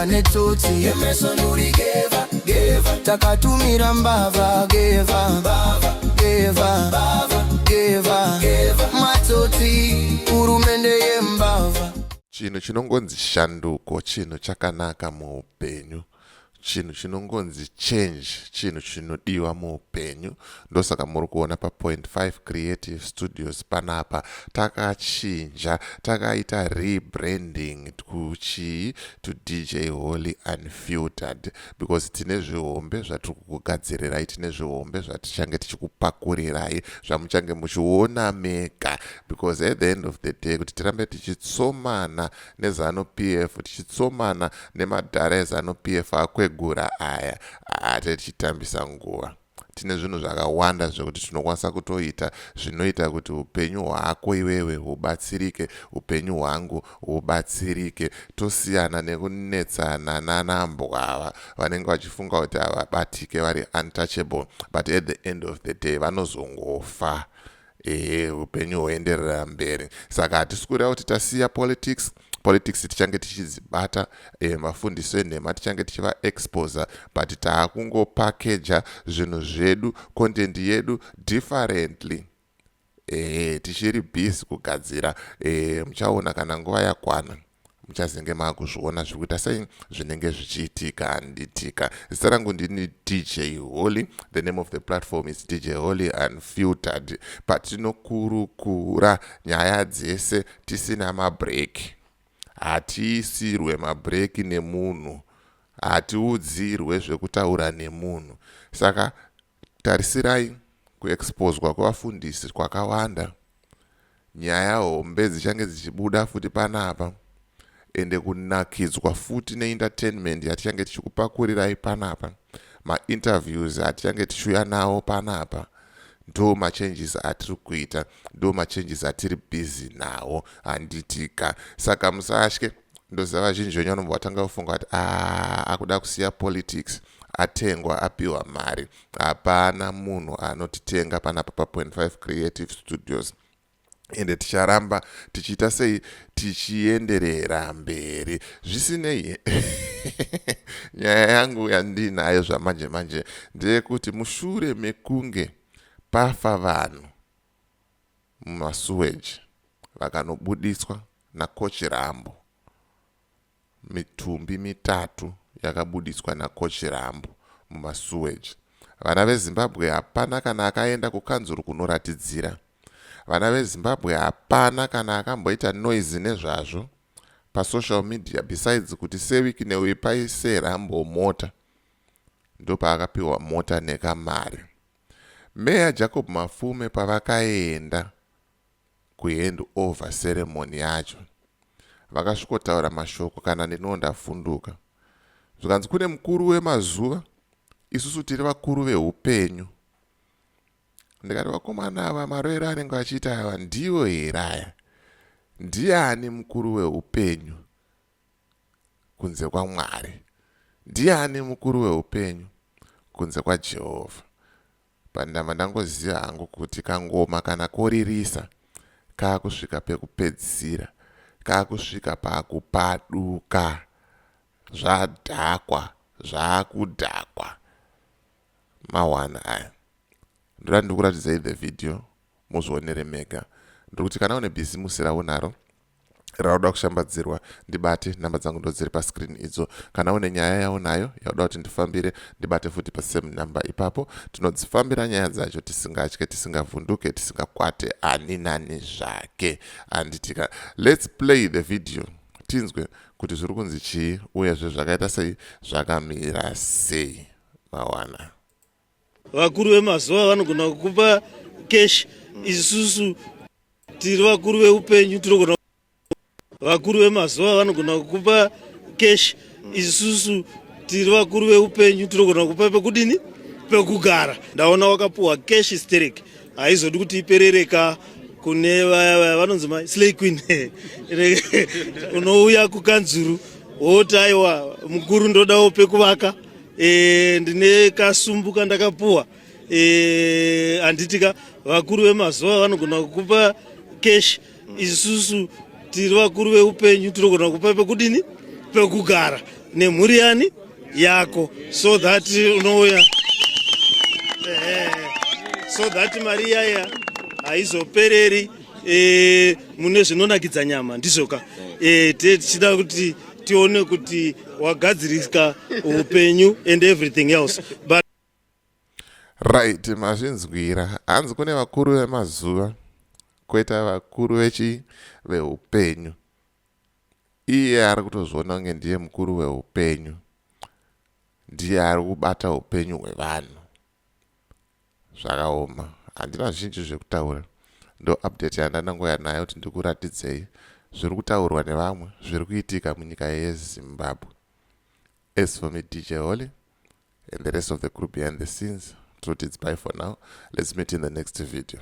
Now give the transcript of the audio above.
Netsotsi takatumira mbavha, gevha gevha gevha, matsotsi, hurumende yembavha. Chinhu chinongonzi shanduko chinhu chakanaka muupenyu. Chinhu chinongonzi change chinhu chinodiwa muupenyu. Ndosaka muri kuona paPoint 5 Creative Studios panapa takachinja, takaita rebranding kuchii? To DJ Holy Unfiltered, because tine zvihombe zvatiri kukugadzirirai, tine zvihombe zvatichange tichikupakurirai, zvamuchange muchiona mega, because at the end of the day, kuti tirambe tichitsomana neZANU PF, tichitsomana nemadhara eZANU PF akwegura aya, ate tichitambisa nguva. Tine zvinhu zvakawanda zvekuti tinokwanisa kutoita zvinoita kuti upenyu hwako iwewe hubatsirike, upenyu hwangu hubatsirike, tosiyana nekunetsana nanambwava vanenge vachifunga kuti havabatike, vari untouchable, but at the end of the day vanozongofa. Ehe, upenyu hwoenderera mberi. Saka hatisi kureva kuti tasiya politics. Politics tichange tichidzibata, mafundiso enhema tichange tichivaexposa, but taakungopakeja zvinhu zvedu, content yedu differently. Ehe, tichiri busy kugadzira. Muchaona kana nguva yakwana, muchazenge maakuzviona zviri kuita sei, zvinenge zvichiitika, handitika? Zita rangu ndini DJ Holy. The name of the platform is DJ Holy Unfiltered, patinokurukura nyaya dzese tisina mabreak. Hatiisirwe mabreak nemunhu, hatiudzirwe zvekutaura nemunhu. Saka tarisirai kuexposwa kwevafundisi kwakawanda, nyaya hombe dzichange dzichibuda futi panapa, ende kunakidzwa futi neentertainment yatichange tichikupakurirai panapa, mainterviews atichange tichiuya nawo panapa. Ndo machanges atiri kuita, ndo machanges atiri busy nawo, handitika? Saka musatye. Ndoziva vazhinji venyu vanobva vatanga kufunga kuti a akuda kusiya politics, atengwa, apiwa mari. Hapana munhu anotitenga panapa pa.5 Creative Studios, ende ticharamba tichiita sei? Tichienderera mberi. Zvisinei, nyaya yangu yandinayo zvamanje manje ndeyekuti mushure mekunge pafa vanhu mumasuweji vakanobudiswa naCoach Rambo, mitumbi mitatu yakabudiswa naCoach Rambo mumasuweji, vana veZimbabwe hapana kana akaenda kukanzuru kunoratidzira. Vana veZimbabwe, hapana kana akamboita noise nezvazvo pasocial media, besides kuti seWicknell ipai Rambo mota. Ndopaakapiwa mota nekamari. Meya Jacob Mafume pavakaenda kuhand over ceremony yacho, vakasvikotaura mashoko kana ndinoo ndavhunduka. Zvikanzi kune mukuru wemazuva, isusu tiri vakuru veupenyu. Ndikati, vakomana ava, marovero anenge vachiita ava ndiwo here aya? Ndiani mukuru weupenyu kunze kwaMwari? Ndiani mukuru weupenyu kunze kwaJehovha? Pandamba ndangoziva hangu kuti kangoma kana koririsa kaakusvika pekupedzisira, kaakusvika pakupaduka, zvadhakwa, zvaakudhakwa mawana aya. Ndoda ndikuratidzai the video muzvionere mega. Ndiri kana une bhizimusi raunaro rauda kushambadzirwa, ndibate. Namba dzangu ndo dziri pascreen idzo. Kana une nyaya yaunayo yauda kuti ndifambire, ndibate futi pasame number ipapo. Tinodzifambira nyaya dzacho tisingatye, tisingavhunduke, tisingakwate ani nani zvake, handitika? Let's play the video tinzwe kuti zviri kunzi chii, uyezve zvakaita sei, zvakamira sei, mawana. Vakuru vemazuva vanogona kukupa cash, isusu tiri vakuru veupenyu tinogona. Vakuru vemazuva vanogona kukupa cash, isusu tiri vakuru veupenyu tinogona kupa pekudini? Pekugara. Ndaona wakapuhwa cash sterek, haizodi kuti iperereka kune vaya vaya vanonzi maslay queen. Unouya kukanzuru woti, "Aiwa mukuru, ndodawo pekuvaka, ndine kasumbu kandakapuwa." Handitika? Vakuru vemazuva vanogona kukupa cash, isusu tiri vakuru veupenyu tinogona kupa pekudini? Pekugara nemhuri yani yako, so that unouya, so that mari iyaya haizopereri mune zvinonakidza nyama. Ndizvoka, tichida kuti tione kuti wagadzirika upenyu and everything else, but Right, mazvinzwira. Hanzi kune vakuru vemazuva, kwoita vakuru vechi veupenyu. Iye ari kutozviona kunge ndiye mukuru weupenyu, ndiye ari kubata upenyu hwevanhu. Zvakaoma. Handina zhinji zvekutaura. Ndo update yandanangoya nayo kuti ndikuratidzei zviri kutaurwa nevamwe, zviri kuitika munyika yeZimbabwe. As for me, DJ Holly and the rest of the crew behind the scenes, truth, it's bye for now. Let's meet in the next video.